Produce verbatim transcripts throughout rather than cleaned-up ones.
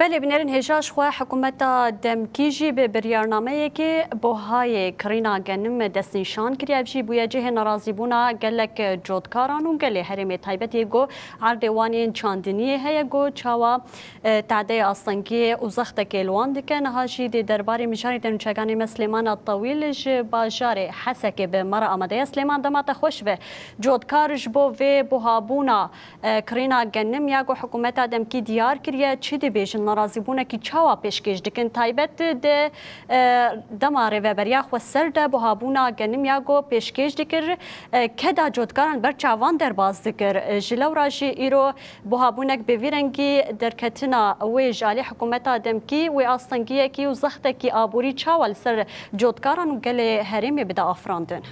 Belê, binêrin hêja ji xwe hikûmeta demkî jî bi biryarnameyekê buhayê kirîna genim destnîşan kiriye. Ev jî bûye cihê nerazîbûna gelek cotkaran û gelê herêmê taybetî ku erdê wan yên çandiniyê heye ku çawa, e, tedeya astengiyê û zextekê li wan dike. Niha jî dê derbarê mijarê de nûçeganê me Silêmana Tewîl ji bajarê Hesekê bi me re amade ye. Silêman, dema te xweş be. Cotkar ji bo vê buhabûna e, kirîna genim ya ku hikûmeta demkî diyar kiriye, çi dibêjin? Nerazîbûnekî çawa pêşkêş dikin? Taybet di, e, dema rêveberiya xweser de buhabûna genim ya ku pêşkêş dikir, e, keda cotkaran ber çavan derbas dikir. E, ji lewra jî îro buhabûnek bi vî rengî derketina wê ji alî hikûmeta demkî wê astengiyekî û zextekî aborî çawa li ser cotkaran û gelê herêmê bide afirandin?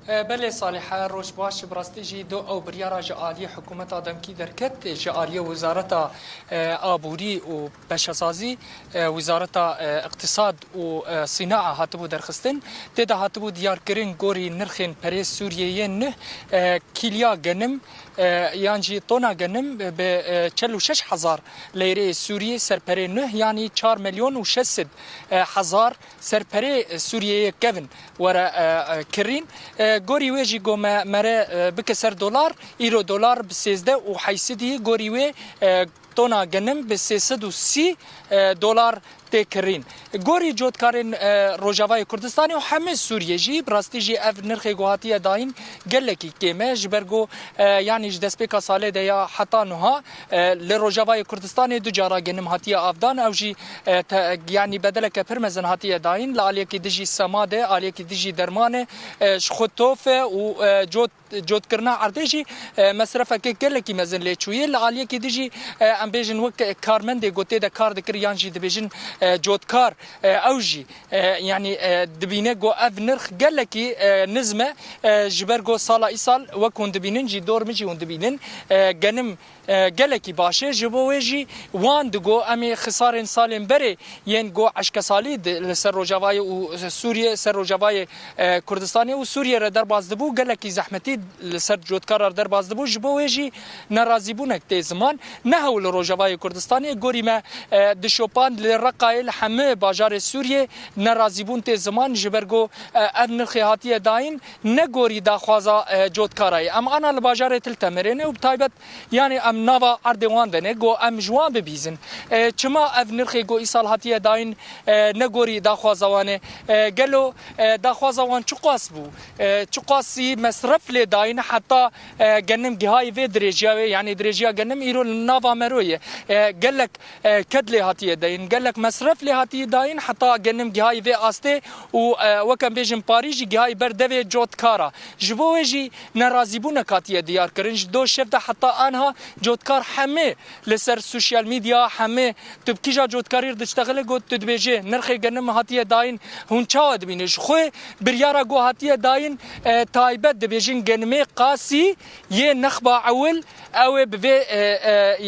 E, belê Salîhe, roj baş. Bi rastî jî do ew biryara ji aliyê hikûmeta demkî derket, ji aliyê Wizareta, e, Aborî û Peşesazî, e, Wizareta, e, Îqtisad û, e, Sînaa hatibû derxistin. Tê de hatibû diyarkirin gorî nirxên perê Sûriyê yên nuh, e, kîlya genim, e, yan jî tona genim bi, e, çel û şeş hezar leyreyê Sûriyê ser perê nuh, yanî çar milyon û şeş sed, e, hezar ser perê, e, Sûriyeyê kevin were, e, e, kirîn. E, gorî wê jî go me mere, e, bike ser dolar, îro dolar bi sêzdeh û heysidî, gorî wê, e, tona genim bi sê sed û sî, e, dolar tê kirîn. Gorî cotkarên, e, Rojavayê Kurdistanê û hemî Sûriyê jî, bi rastî jî ev nirxê ku hatiye dayîn gelekî kêm e, ji ber ku, e, yanî ji destpêka salê de ya heta nuha, e, li Rojavayê Kurdistanê du cara genim hatiye avdan, ew jî, e, te-, yanî bedeleke pir mezin hatiye dayîn, li aliyekî dijî sema de, aliyekî dijî derman e, e, ji xwe tof e û, e, cot cotkirina erdê jî, e, mesrefeke gelekî mezin lê çûye. Li aliyekî dijî, e, em bêjin wek karmendê ku tê de kar dikir yan jî dibêjin, e, cotkar, e, ew jî, e, yanî, e, dibîne ku ev nirx gelekî, e, nizm e, e, ji ber ku sala îsal wek hûn dibînin jî dor min jî hûn dibînin, e, genim e, gelekî baş e. Ji bo wê jî wan digo em ê xisarên salên berê yên go eşkesalî di, li ser Rojavayê û Sûriyê, ser Rojavayê, e, Kurdistanê û Sûriyê re derbas dibû, gelekî zehmetî li ser cotkara re derbas dibû. Ji bo wê jî nerazîbûnek tê ziman. Ne hew li Rojavayê Kurdistanê, gorî me, e, dişopand li Reqayê, li hemî bajarê Sûriyê nerazîbûn tê ziman, ji ber go, e, ev nirxê hatiye dayîn ne gorî daxwaza, e, cotkarayê. Em ana li bajarê Til Temirê ne û bi taybet Yanî em nava erdê wan de ne, go em ji wan bibîzin. E, çima ev nirxê go îsal hatiye dayîn, e, ne gorî daxwaza wan e? E, gelo, e, daxwaza wan çiqas bû? E, çiqasî mesref lê dayîn heta, e, genim gihayî vê dirêjiya wê, yanî dirêjiya genim îro li nava mero ye. E, gelek, e, ked lê hatiye dayîn, gelek mesref lê hatiye dayîn heta genim gihayî vê astê û, e, wek em bêjin parî jî gihayî ber devê cotkara. Ji bo wê jî nerazîbûnek hatiye diyarkirin. Ji do şev de heta anha cotkar hemê li ser sosyal medya, hemê tu bi kîja cotkarî re diştexile got, tu dibêjê nirxê genim hatiye dayîn, hûn çawa dibînin? Ji xwe biryara ku hatiye dayîn, e, taybet dibêjin genimê qasî yê nexba ewil, ew ê bi vê, e,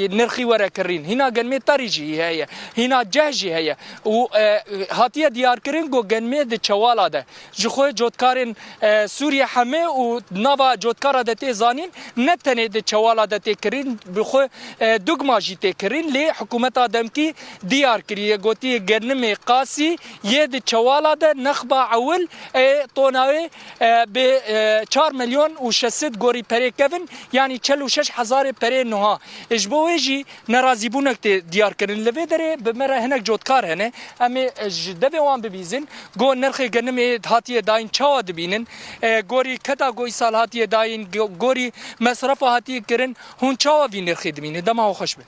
e, nirxî were kirîn. Hîna genimê terî jî heye, hîna ceh jî heye û, e, hatiye diyarkirin ku genimê di çewala de. Ji xwe cotkarên, e, Sûriyê heme û nava cotkara de tê zanîn, ne tenê di çewala de tê kirîn, bi xwe, e, dugma jî tê kirîn, lê hikûmeta demkî diyar kiriye, gotiye genimê qasî yê di çewala de nexba ewil ê tona wê, e, bi, e, çar milyon û şeş sed gorî perê kevin, yanî çel û şeş hezarê perê nuha. E, ji bo wê jî nerazîbûnek tê diyar kirin. Li vê derê bi me re hinek cotkar hene. Em ê ji devê wan bibîzin. Go nirxê genimê hatiye dayîn çawa dibînin? E, gorî keda go îsal hatiye dayîn, go-, gorî mesrefa hatiye kirin, hûn çawa vî nirxê dibînin? Dema we xweş be.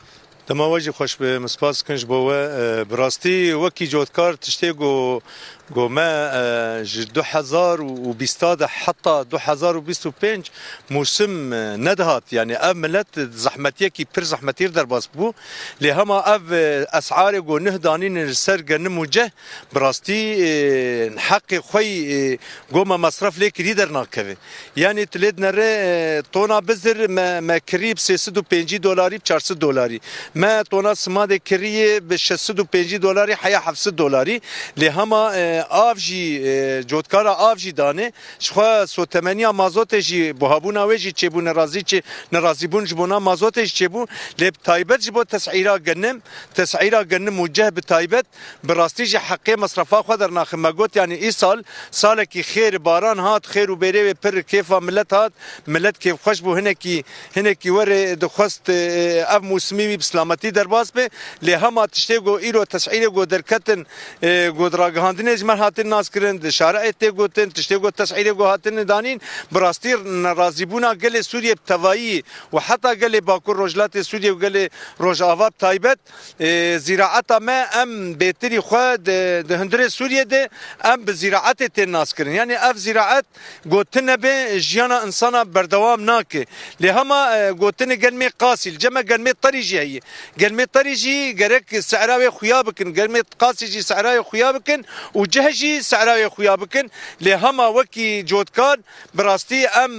Dema we jî xweş be, min spas dikim ji bo we. E, bi rastî wekî cotkar tiştê go, go me, e, ji du hezar û bîst de heta du hezar û bîst û pênc mûsim, e, nedihat. Yanî ev milet zehmetiyekî pir zehmetî derbas bû. Lê hema ev, e, esarê go nuh danîne li ser genim û ceh, bi rastî, e, heqê xwe yî, e, go me mesref lê kirî dernakeve. Yanî tu lê dinere, e, tona bizir me, me kirî bi sê sed û pêncî dolarî, bi çar sed dolarî. Me tona simadê kirî yê bi şeş sed û pêncî dolarî heya heft sed dolarî. Lê hema, e, Av jî, e, cotkara av jî danê. Ji xwe sotemeniya mazotê jî, buhabûna wê jî çêbû, nerazî çê-, nerazîbûn ji bona mazotê jî çêbû. Lê bi taybet ji bo tes'îra genim, tes'îra genim û ceh bi taybet, bi rastî jî heqê mesrefa xwe dernaxin. Me got, yanî îsal salekî xêr, baran hat, xêr û bêrê wê pir, kêfa milet hat, milet kêfxweş bû, hinekî, hinekî werê dixwest, e, ev mûsimî wî bi silametî derbas be. Lê hema tiştê ku îro tes'îrê ku derketin, e, ku di ragihandinê ji me hatin naskirin, di şare'ê tê gotin, tiştê ku tes'îrê ku hatine danîn, bi rastî nerazîbûna gelê Sûriyê bi tevayî û heta gelê Bakur Rojhilatê Sûriyê û gelê Rojava bi taybet, e, zîraeta me, em bêtirî xwe di, di hundirê Sûriyê de em bi zîraetê tên naskirin. Yanî ev zîraet, gotine be, jiyana insana berdewam nake. Lê hema, e, gotine gelmê qasî, li cem me gelmê terî jî heye. Gelmê terî jî gerek sehra wê xuya bikin, gelmê qasî jî sehra wê xuya bikin û ceh jî sehra wê xuya bikin. Lê hema wekî cotkar, bi rastî em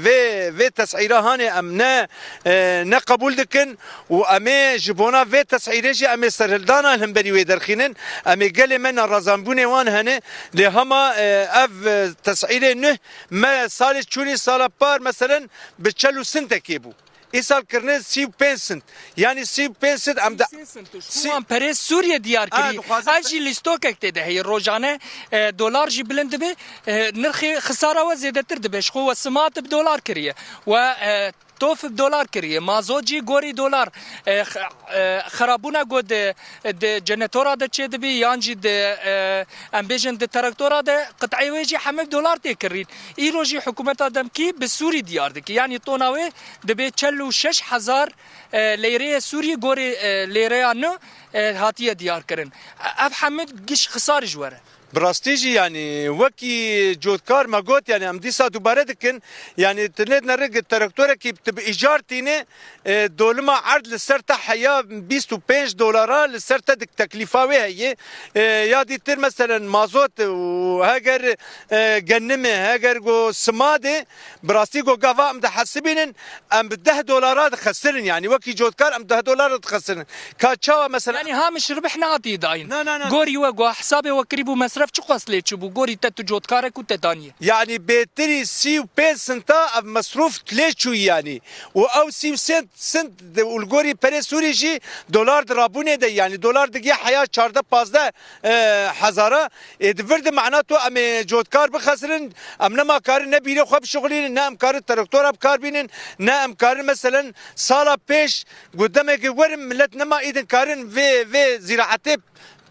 vê, vê tes'îra hanê em ne, e, ne qebûl dikin û em ê ji bona vê tes'îrê jî em ê serhildana li hemberî wê derxînin. Em ê gelê me nerazanbûnê wan hene. Lê hema, e, ev, e, tes'îrê nuh me salê çûnî sala par, meselen, bi çel û sintekê bû. Îsal kirine sî û pênc sint. Yanî sî û pênc sint em de Sê sint û şu sî- an perê Sûriye diyar Ha, kirî. Dixwazim Ev jî lîstokek tê de heye. Rojane, e, dolar jî bilind dibe, e, nirxê xisara we zêdetir dibe. Ji xwe we simat bi dolar kiriye. We, e, tof bi dolar kiriye. Mazot jî gorî dolar. E, x-, e, xerabûna ku di, di jenetora de çêdibî yan jî di, e, em bêjin di teraktora de qit'eyê wê jî hemû bi dolar tê kirîn. Îro jî hikûmeta demkî bi Sûrî diyar dike. Yanî tona wê dibê çel û şeş hezar, e, leyreyê Sûrî gorê, e, lêreya nû, e, hatiye diyar kirin. Ev hemû giş xisarî ji we re. Bi rastî jî, yanî wekî cotkar me got, yanî em dîsa dubare dikin, yanî tu nêdine rig traktorekî tu bi îcar tîne, e, dolima erd li ser te heya bîst û pênc dolara li ser te dik teklîfa wê heye. E, ya dîtir meselen mazot û heger, e, genimê, heger go simadê, bi rastî go gava em dihesibînin, em bi deh dolara dixesirin, yanî wekî cotkar em deh dolara dixesirin. Ka çawa mesela? Yanî ha min ji ribih nehatî dayîn. Na, na, na. Gorî we go hesabê we kirî bû mesref çi qas lê çi bû? Gorî te tu cotkare ku te daniye. Yanî bêtirî sî û pênc sinta ev mesrûf lê çûyî yanî. Û ew sî û sêt sint de û li gorî perê Sûrî jî dolar di rabûnê de, yanî dolar digiye heya çardeh pazdeh, e, hezara. Ê di vir de mehna to em ê cotkar bixesirin, em nema karin ne bîrê xwe bişuxulînin, ne em karin traktora bi kar bînin, ne em karin meselen sala pêş ku demekê werin milet nema îdin karin vê, vê zîraetê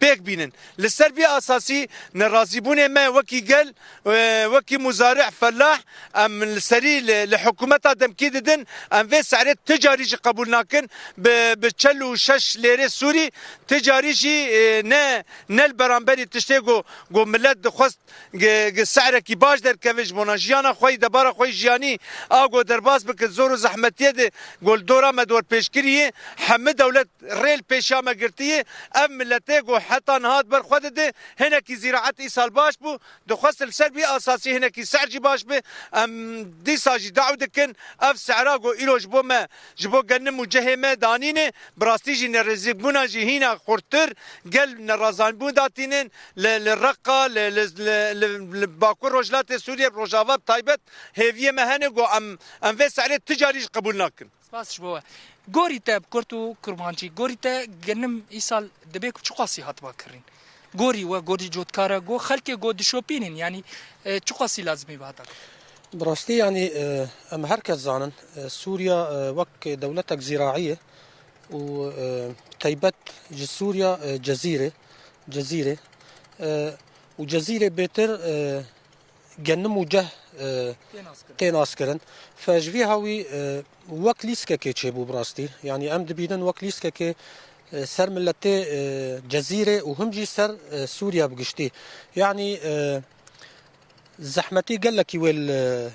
pêk bînin. Li ser vî asasî nerazîbûnê me wekî gel, e, wekî muzarih, felah, em li serî li, li hikûmeta demkî didin, em vê se'rê ti carî jî qebûl nakin, bi, bi çel û şeş lêrê Sûrî, ti carî jî, e, ne, ne li beramberî tiştê ku, ku milet dixwest gi, gi se'rekî baş derkeve ji bona jiyana xwe yî, debara xwe yî jiyanî a ku derbas bike zor û zehmetiyê de ku li dora me dor pêşkirî ye, hemî dewlet rê li pêşiya me girtiye. Ev miletê ku heta niha di ber xwe de de hinekî zîraet îsal baş bû, dixwest li ser vî asasî hinekî se'r jî baş be. Em dîsa jî daw dikin ev se'ra ku îro ji bo me, ji bo genim û cehê me danîne, bi rastî jî nerêzîbûna jî hîna xurttir gel nerazanbûn datînin. Li, li Reqa, li, li, li, li, li Bakur Rojhilatê Sûriyê, Rojava bi taybet hêviyê me hene ku em, em vê se'rê ti carî jî qebûl nakin. Spas ji bo we. Gorî te bi kurt û kurmancî, gorî te genim îsal dibe ku çiqasî hatiba kirîn? Gorî we, gorî cotkare, go xelkê go dişopînin, yanî, e, çiqasî lazimî bi hata? Bi rastî, yanî, e, em her kes zanin, e, Sûriya, e, wek dewletek zîraî ye û, e, taybet ji Sûriya, e, Cezîrê, Cezîrê, e, û Cezîrê bêtir, e, genim û ceh, e, tê naskirin. Tê naskirin. Fe ji vî hawî, e, wek lîskekê çêbû bi rastî. Yanî em dibînin wek lîskekê, e, ser miletê, e, Cezîrê û him jî ser, e, Sûriya bi giştî. Yanî, e, zehmetî gelekî wê li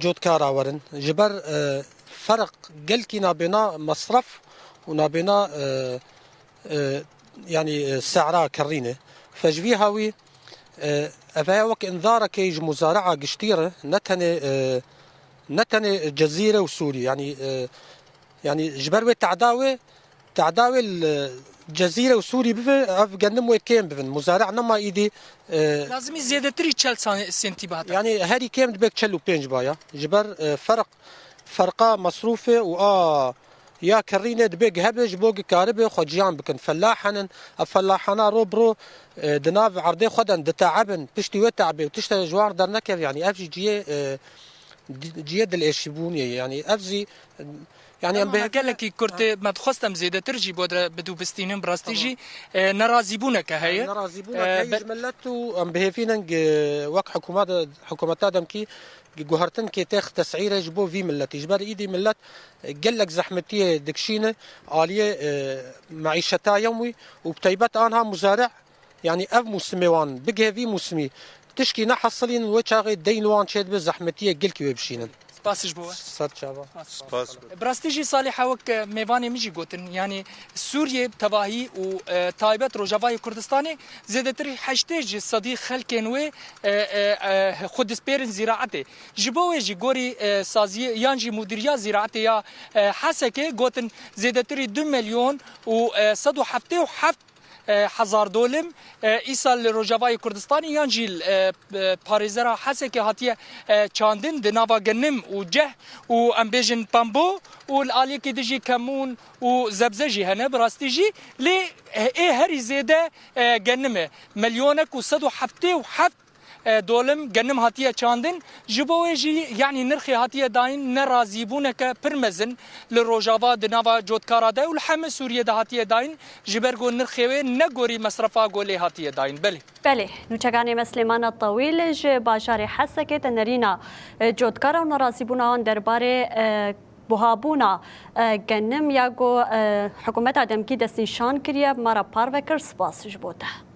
cotkara werin. Ji ber, e, ferq gelkî nabêna mesref û nabêna, e, e, yanî, e, se'ra kerrîne. Fe ji vî hawî, e, ev heye wek inzarekê ji muzari'a giştî re, ne tenê, e, ne tenê Cezîre û Sûrî, yanî, e, yanî ji ber wê tehda wê, tehda wê li, Cezîre û Sûrî bibe, ev gendim wê kêm bibin. Muzare nema îdî, e, Lazimî zêdetirî çel san- sentî bihata. Yani herî kêm dibe çel û pênc baya. Ji ber, e, ferq, ferqa mesrûfê û a ya kerrînê dibe hebe ji bo ku karibe xwe ciyan bikin. Fellah henin, ev fellahana ro bi ro, e, di nav erdê xwe de diteebin. Piştî wê teebê û tişte ji wan dernekeve. Yani ev jî ciyê, e, di- ciyê dilêşîbûnê ye. Yani ev jî, yani em Ama bê- gelekî kurtê me dixwest em zêdetir jî bo de bidûbistînin, bi rastî jî, e, nerazîbûneke heye. Nerazîbûnek E, heye be- ji millet û em bihêvînin gi wek hikûmeta, hikûmeta demkî gi guhertinkê têx tesîrê ji bo vî milletî. Ji ber îdî millet, e, gelek zehmetiyê dikişîne aliyê, e, meîşeta yemwî û bi teybet anha muzare, yani ev mûsimê wan bigihê vî mûsimî tişkî nehesilînin wê çaxê deyn wan çêdibe zehmetiyê gelkî wê bişînin. Spas ji bo we. Ser çava. Spas. Bi rastî jî Salîha wek, e, mêvanê min jî gotin, yanî Sûriyê bi tevahî û, e, taybet Rojavayê Kurdistanê zêdetirî heştê ji sedî xelkên wê, e, e, e, xwe dispêrin zîraetê. Ji bo wê jî gorî, e, saziyê yan jî mudîriya zîraetê ya, e, Hesekê gotin zêdetirî du milyon û, e, sed û heftê û heft e, hezar dolim, e, îsal li Rojavayê Kurdistanê yan jî, e, e, parêzera Hesekê hatiye, e, çandin di nava genim û ceh û em bêjin pembo û li aliyekî dijî kemûn û zebze jî hene bi rastî jî. Lê, e, ê herî zêde, e, genim e. Milyonek û sed û heftê û heft e, dolim genim hatiye çandin. Ji bo wê jî, yanî nirxê hatiye dayîn, nerazîbûneke pir mezin li Rojava di nava cotkara de û li heme Sûriyê de hatiye dayîn, ji ber ku nirxê wê ne gorî mesrefa ku lê hatiye dayîn. Belê. Belê, nûçeganê me Silêmana Tawîl ji bajarê Hesekê te nerîna, e, cotkara û nerazîbûna wan derbarê, e, buhabûna, e, genim ya ku, e, hikûmeta demkî destnîşan kiriye, me re parve kir, spas ji bo te.